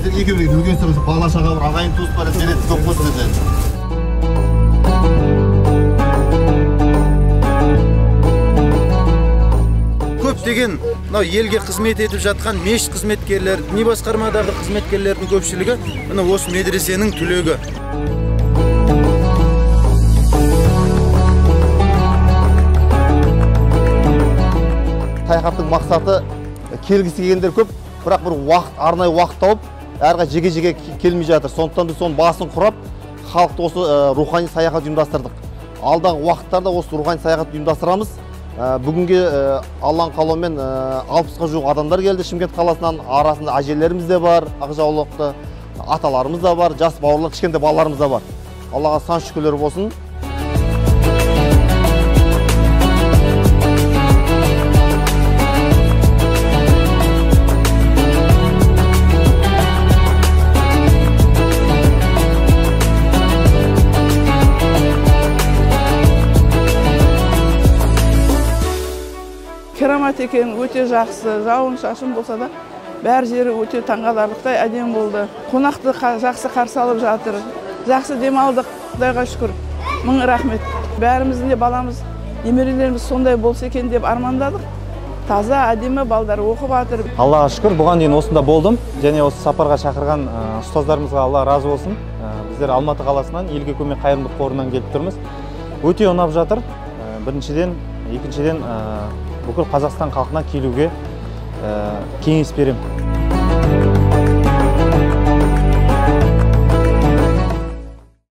Сіздер екеуіңіз үлкенсіздер, бала шаға бар, ағайын туыс бар, зерет көп қой сіздерде. Көптеген мынау елге қызмет етіп жатқан мешіт қызметкерлері, діни басқармадағы қызметкерлердің көпшілігі міне осы медресенің түлегі. Саяхаттың мақсаты келгісі келгендер көп, бірақ бір уақыт, арнайы уақыт тауып, әрға жеке-жеке келмей жатыр. Сондықтан біз соның басын құрап, халықты осы рухани саяхат ұйымдастырдық. Алдағы уақыттарда осы рухани саяхат ұйымдастырамыз. Бүгінге Алланың қалауымен 60-қа жуық адамдар келді Шымкент қаласынан. Арасында әжелеріміз де бар, ақ жаулықты, аталарымыз да бар, жас бауырлар, кішкентай балаларымыз да бар. Аллаға сан шүкірлер болсын. Керамат екен, өте жақсы, жауын шашын болса да бәр жері өте таңғаларлықтай әдемі болды. Қонақты жақсы қарсы алып жатыр. Жақсы демалдық, Құдайға шүкір. Мың рахмет. Бәріміздің де баламыз, немерелеріміз сондай болса екен деп армандадық. Таза, әдемі балдар оқып жатыр. Аллаға шүкір, бұған дейін осында болдым. Және осы сапарға шақырған ұстаздарымызға Алла разы болсын. Біздер Алматы қаласынан елге көмек қайырымдылық қорынан келіп тұрмыз. Өте ұнап жатыр. Біріншіден, екіншіден, бүкіл Қазақстан халқына келуге кеңес беремін.